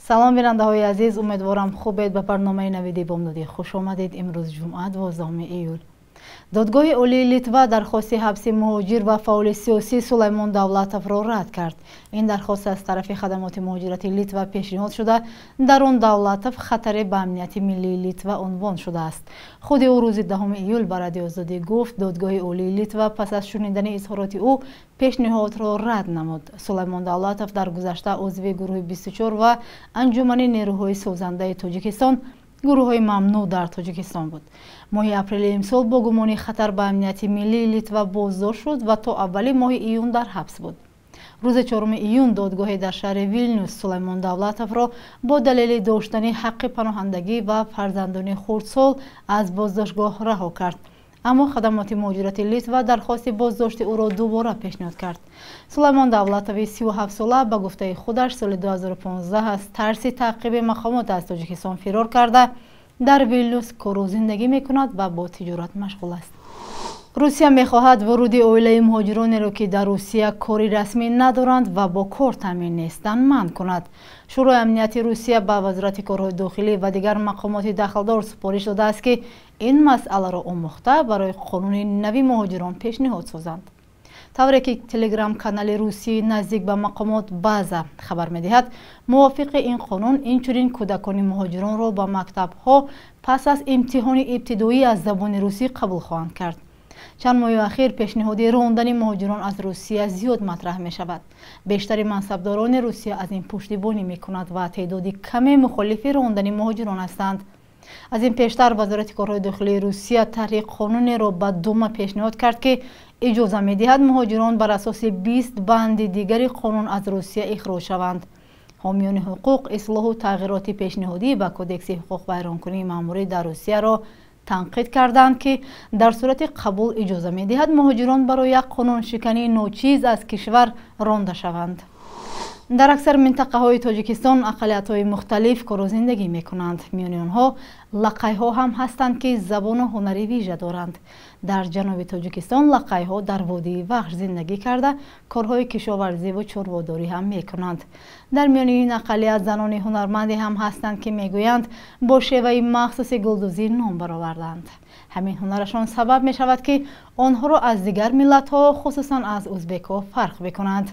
Салом, бинандаҳои азиз, умедворам, хубед. Ба барномаи «Навиди бомдодӣ» хуш омадед. Имрӯз ҷумъа, 12 июл. Додгоҳи Олии Литва дархости ҳабси муҳоҷир ва фаъоли сиёсӣ Сулаймон Давлатовро рад кард. Ин дархост аз тарафи хадамоти муҳоҷирати Литва пешниҳод шуда, дар он Давлатов хатаре ба амнияти миллии Литва унвон шудааст. Худи ӯ рӯзи 10 июл ба Радиои Озодӣ гуфт, Додгоҳи Олии Литва пас аз шунидани изҳороти ӯ пешниҳодро рад намуд. Сулаймон Давлатов дар гузашта узви гурӯҳи 24 ва Анҷумани нерӯҳои созандаи Тоҷикистон, гурӯҳҳои мамнӯъ дар Тоҷикистон буд. Моҳи апрели имсол бо гумони хатар ба амнияти миллии Литва боздошт шуд ва то аввали моҳи июн дар ҳабс буд. Рӯзи 4 июн додгоҳе дар шаҳри Вилнюс Сулаймон Давлатовро бо далели доштани ҳаққи паноҳандагӣ ва фарзандони хурдсол аз боздоштгоҳ раҳо кард, аммо хадамоти муҳоҷирати Литва дархости боздошти ӯро дубора пешниҳод кард. Сулаймон Давлатови 37сола, ба гуфтаи худаш, соли 2015 аз тарси таъқиби мақомот аз Тоҷикистон фирор карда, дар Вилнюс кору зиндагӣ мекунад ва бо тиҷорат машғул аст. Русия мехоҳад вуруди оилаи муҳоҷиронеро, ки дар Русия кори расмӣ надоранд ва бо кор таъмин нестанд, манъ кунад. Шӯрои амнияти Русия ба Вазорати корҳои дохилӣ ва дигар мақомоти дахлдор супориш додааст, ки ин масъаларо омӯхта, барои қонуни нави муҳоҷирон пешниҳод созанд. Тавре ки телеграм-канали русии наздик ба мақомот «База» хабар медиҳад, мувофиқи ин қонун инчунин кӯдакони муҳоҷиронро ба мактабҳо пас аз имтиҳони ибтидоӣ аз забони русӣ қабул хоҳанд кард. Чанд моҳи ахир пешниҳоди рондани муҳоҷирон аз Русия зиёд матраҳ мешавад. Бештари мансабдорони Русия аз ин пуштибонӣ мекунад ва теъдоди каме мухолифи рондани муҳоҷирон ҳастанд. Аз ин пештар Вазорати корҳои дохилии Русия тарҳи қонунеро ба Дума пешниҳод кард, ки иҷоза медиҳад муҳоҷирон бар асоси 20 банди дигари қонун аз Русия ихроҷ шаванд. Ҳомиёни ҳуқуқ ислоҳу тағйироти пешниҳодӣ ба Кодекси ҳуқуқвайронкунии маъмурӣ дар Русияро танқид карданд, ки дар сурати қабул иҷоза медиҳад муҳоҷирон барои як қонуншикании ночиз аз кишвар ронда шаванд. Дар аксар минтақаҳои Тоҷикистон ақаллиятҳои мухталиф кору зиндагӣ мекунанд. Миёни онҳо лақайҳо ҳам ҳастанд, ки забону ҳунари вижа доранд. Дар ҷануби Тоҷикистон лақайҳо дар водии Вахш зиндагӣ карда, корҳои кишоварзиву чорводорӣ ҳам мекунанд. Дар миёни ин ақаллият занони ҳунарманде ҳам ҳастанд, ки мегӯянд, бо шеваи махсуси гулдӯзӣ ном бароварданд. Ҳамин ҳунарашон сабаб мешавад, ки онҳоро аз дигар миллатҳо, хусусан аз узбекҳо, фарқ бикунанд.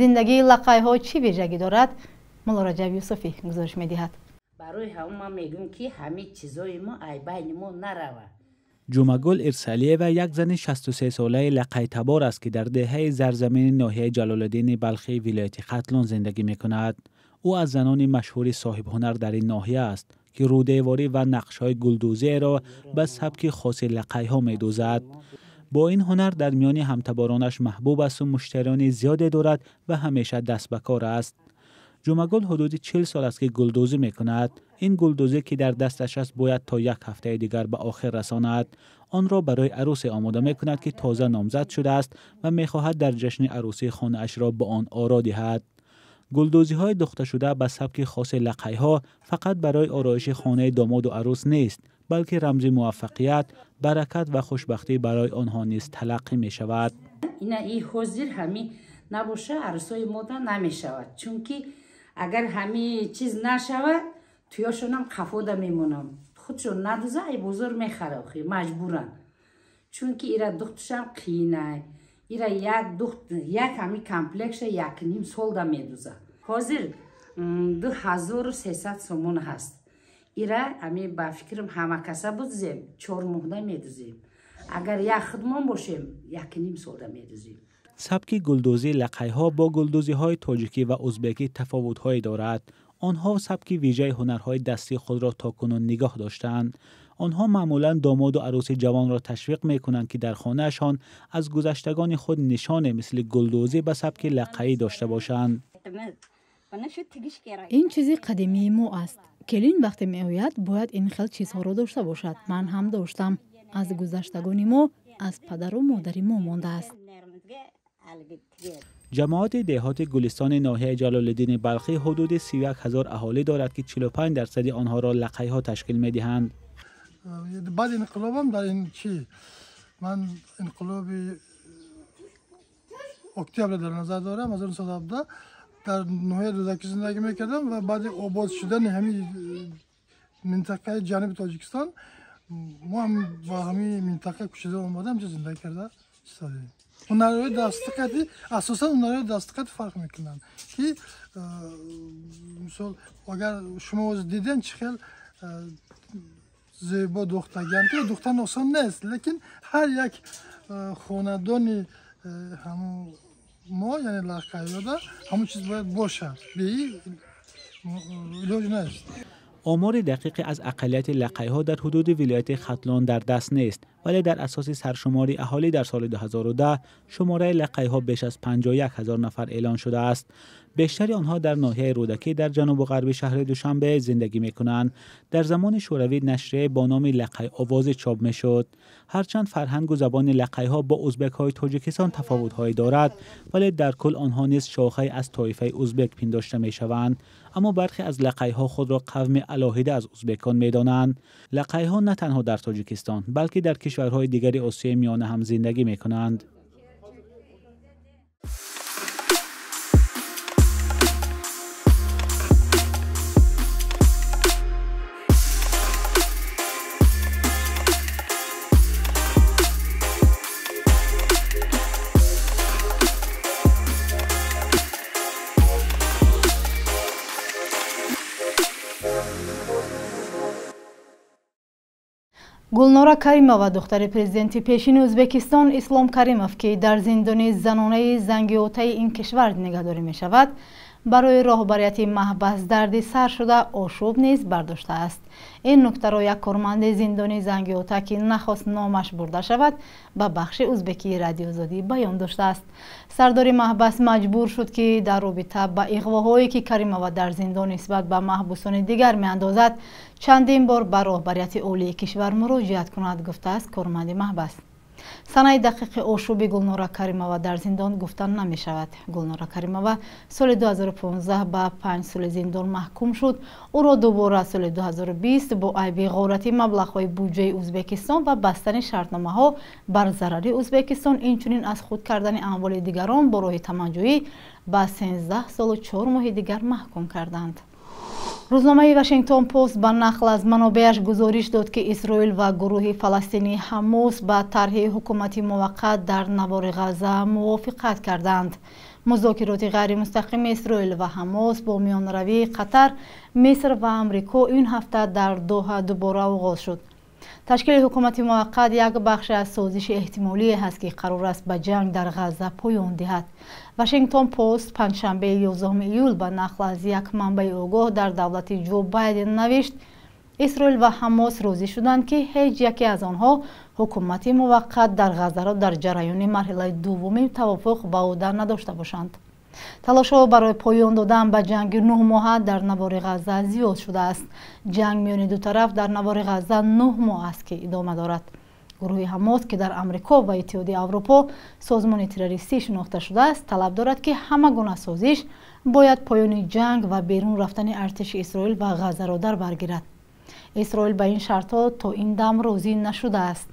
Зиндагии лақайҳо чӣ вижагӣ дорад? Муллораҷаб Юсуфӣ гузориш медиҳад. Барои ҳамон ман мегӯм, ки ҳамин чизои мо ай байни мо нарава. Ҷумагул Ирсалиева як зани 63-солаи лақайтабор аст, ки дар деҳаи Зарзамини ноҳияи Ҷалолиддини Балхии вилояти Хатлон зиндагӣ мекунад. Ӯ аз занони машҳури соҳибҳунар дар ин ноҳия аст, ки рӯдеворӣ ва нақшҳои гулдӯзиеро ба сабки хоси лақайҳо медӯзад. Бо ин ҳунар дар миёни ҳамтаборонаш маҳбуб асту муштариёни зиёде дорад ва ҳамеша даст ба кор аст. Ҷумагул ҳудуди 40 сол аст, ки гулдӯзӣ мекунад. Ин гулдӯзӣ, ки дар дасташ аст, бояд то як ҳафтаи дигар ба охир расонад. Онро барои арӯсе омода мекунад, ки тоза номзад шудааст ва мехоҳад дар ҷашни арӯсӣ хонаашро бо он оро диҳад. Гулдӯзиҳои духташуда ба сабки хоси лақайҳо фақат барои ороиши хонаи домоду арӯс нест, балки рамзи муваффақият, баракат ва хушбахтӣ барои онҳо низ талаққӣ мешавад. Ина и ҳозир ҳами набоша, арӯсои мода намешавад, чунки агар ҳами чиз нашавад, туёшонам қафода мемонам. Худшон надуза, ай бозор мехара, охи маҷбуран, чунки ира духтушам қиинай. Ира як духт, як ҳами комплектша 1,5 солда медуза. Ҳозир 2300 сомон ҳаст. Ира ами ба фикрам, ҳама каса будузем, 4 моҳда медузем, агар як худмон бошем, 1,5 солда медузем. Сабки гулдӯзии лақайҳо бо гулдӯзиҳои тоҷикӣ ва узбекӣ тафовутҳое дорад. Онҳо сабки вижаи ҳунарҳои дастии худро то кунун нигоҳ доштаанд. Онҳо маъмулан домоду арӯси ҷавонро ташвиқ мекунанд, ки дар хонаашон аз гузаштагони худ нишоне мисли гулдӯзӣ ба сабки лақаӣ дошта бошанд. Ин чизи қадимии мо аст. Келин вақте меояд, бояд ин хел чизҳоро дошта бошад. Ман ҳам доштам. Аз гузаштагони мо, аз падару модари мо мондааст. Ҷамоати деҳоти Гулистони ноҳияи Ҷалолиддини Балхӣ ҳудуди 31 ҳазор аҳолӣ дорад, ки 45 дарсади онҳоро лақайҳо ташкил медиҳанд. Баъд инқилобам дар ин чи, ман инқилоби октябр дар назар дорам, 1917. Дар ноҳияи Рӯдакӣ зиндагӣ мекардам ва баъди обод шудани ҳамин минтақаи ҷануби Тоҷикистон мо ҳам ба ҳамин минтақа кӯчида омада ҳамҷо зиндагӣ карда истодем. Ҳунарҳои дастиқати асосан ҳунарҳои дастиқати фарқ мекунанд, ки мисол агар шумо диден чӣ хел зебо духтагианд, ки духтан осон нест, лекин ҳар як хонадони ҳамун мо, яъне лақайёда ҳамун чиз бояд бошад, беи илоҷ нест. Омори дақиқе аз ақаллияти лақайҳо дар ҳудуди вилояти Хатлон дар даст нест, вале дар асоси саршумори аҳолӣ дар соли 2010 шумораи лақайҳо беш аз 51 ҳазор нафар эълон шудааст. Бештари онҳо дар ноҳияи Рӯдакӣ дар ҷанубу ғарби шаҳри Душанбе зиндагӣ мекунанд. Дар замони шӯравӣ нашрия бо номи Лақай овозӣ чоп мешуд. Ҳарчанд фарҳангу забони лақайҳо бо узбекҳои Тоҷикистон тафовутҳое дорад, вале дар кул онҳо низ шохае аз тоифаи узбек пиндошта мешаванд. Аммо бархе аз лақайҳо худро қавми алоҳида аз узбекон медонанд. Лақайҳо на танҳо дар Тоҷикистон, балки дар кишварҳои дигари Осиёи Миёна ҳам зиндагӣ мекунанд. Гулнора Каримова, духтари президенти пешини Ӯзбекистон Ислом Каримов, ки дар зиндони занонаи Зангиотаи ин кишвар нигаҳдорӣ мешавад, барои роҳбарияти маҳбас дарди сар шуда ошӯб низ бардоштааст. Ин нуктаро як корманди зиндони Зангиота, ки нахост номаш бурда шавад, ба бахши узбекии Радиоозодӣ баён доштааст. Сардори маҳбас маҷбур шуд, ки дар робита ба иғвоҳое, ки Каримова дар зиндон нисбат ба маҳбусони дигар меандозад, чандин бор ба роҳбарияти олии кишвар муроҷиат кунад, гуфтааст корманди маҳбас. Санаи дақиқи ошӯби Гулнора Каримова дар зиндон гуфта намешавад. Гулнора Каримова соли 2015 ба 5 соли зиндон маҳкум шуд. Ӯро дубора соли 2020 бо айби ғорати маблағҳои буҷаи Ӯзбекистон ва бастани шартномаҳо бар зарари Ӯзбекистон, инчунин аз худ кардани амволи дигарон бо роҳи таманҷӯӣ ба 13 солу 4 моҳи дигар маҳкум карданд. Рӯзномаи Вашингтон Пост ба нақл аз манобеаш гузориш дод, ки Исроил ва гурӯҳи фаластинии Ҳамос ба тарҳи ҳукумати муваққат дар навори Ғазза мувофиқат карданд. Музокироти ғайримустақими Исроил ва Ҳамос бо миёнравии Қатар, Миср ва Амрико ин ҳафта дар Доҳа дубора оғоз шуд. Ташкили ҳукумати муваққат як бахше аз созиши эҳтимолие ҳаст, ки қарор аст ба ҷанг дар Ғазза поён диҳад. Вашингтон Пост панҷшанбеи 11 июл ба нақл аз як манбаи огоҳ дар давлати Ҷо Байден навишт: Исроил ва Ҳамос розӣ шуданд, ки ҳеҷ яке аз онҳо ҳукумати муваққат дар Ғаззаро дар ҷараёни марҳилаи дуввуми тавофуқ ба ӯҳда надошта бошанд. Талошҳо барои поён додан ба ҷанги 9 моҳа дар навори Ғазза зиёд шудааст. Ҷанг миёни ду тараф дар навори Ғазза 9 моҳ аст, ки идома дорад. Гурӯҳи Ҳамос, ки дар Амрико ва Иттиҳоди Аврупо созмони террористӣ шинохта шудааст, талаб дорад, ки ҳама гуна созиш бояд поёни ҷанг ва берун рафтани артиши Исроил ва Ғаззаро дар бар гирад. Исроил ба ин шартҳо то ин дам розӣ нашудааст.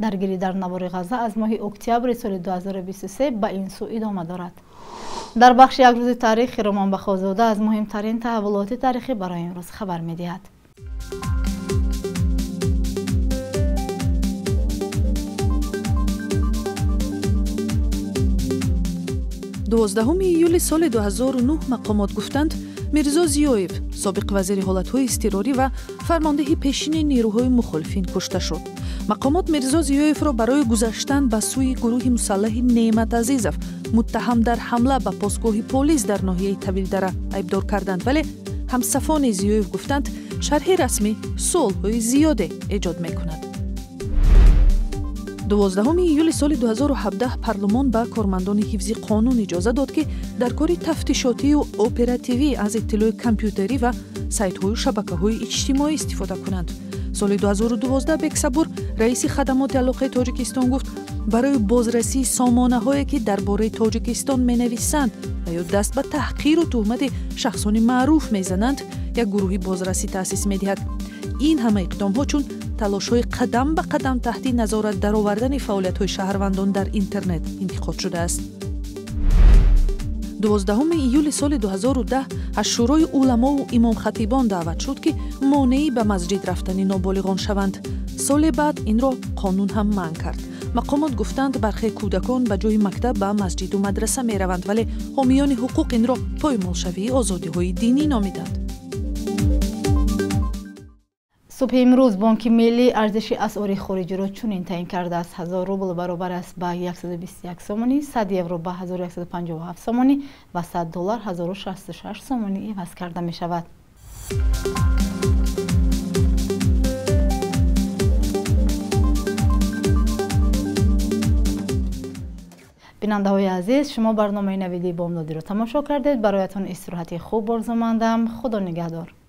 Даргирӣ дар навори Ғазза аз моҳи октябри соли 2023 ба ин сӯ идома дорад. Дар бахши як рӯзи таърих Хиромон Бахозода аз муҳимтарин таҳаввулоти таърихӣ барои имрӯз хабар медиҳад. 12 июли соли 2009 мақомот гуфтанд, Мирзо Зиёев, собиқ вазири ҳолатҳои изтирорӣ ва фармондеҳи пешини нерӯҳои мухолифин, кушта шуд. Мақомот Мирзо Зиёевро барои гузаштан ба сӯи гурӯҳи мусаллаҳи Неъмат Азизов, муттаҳам дар ҳамла ба постгоҳи полис дар ноҳияи Тавилдара, айбдор карданд, вале ҳамсафони Зиёев гуфтанд, шарҳи расмӣ суолҳои зиёде эҷод мекунад. 12 июли соли 2017 парлумон ба кормандони ҳифзи қонун иҷоза дод, ки дар кори тафтишотию оперативӣ аз иттилои компютерӣ ва сайтҳою шабакаҳои иҷтимоӣ истифода кунанд. Соли 2012 Бексабур, раиси хадамоти алоқаи Тоҷикистон, гуфт, барои бозрасии сомонаҳое, ки дар бораи Тоҷикистон менависанд ва ё даст ба таҳқиру туҳмати шахсони маъруф мезананд, як гурӯҳи бозрасӣ таъсис медиҳад. Ин ҳама иқдомҳо чун талошҳои қадам ба қадам таҳти назорат даровардани фаъолиятҳои шаҳрвандон дар интернет интиқод шудааст. 12 июли соли 2010 аз Шӯрои уламову имомхатибон даъват шуд, ки монеӣ ба масҷид рафтани ноболиғон шаванд. Соле баъд инро қонун ҳам манъ кард. Мақомот гуфтанд, бархе кӯдакон ба ҷои мактаб ба масҷиду мадраса мераванд, вале ҳомиёни ҳуқуқ инро поймолшавии озодиҳои динӣ номиданд. Субҳи имрӯз Бонки Миллӣ арзиши асъори хориҷиро чунин таъин кардааст: 1000 рубл баробар аст ба 121 сомонӣ, 100 евро ба 1157 сомонӣ ва 100 доллар 1066 сомонӣ иваз карда мешавад. Бинандаҳои азиз, шумо барномаи Навиди бомдодиро тамошо кардед. Бароятон истироҳати хуб орзумандам. Худо нигаҳдор.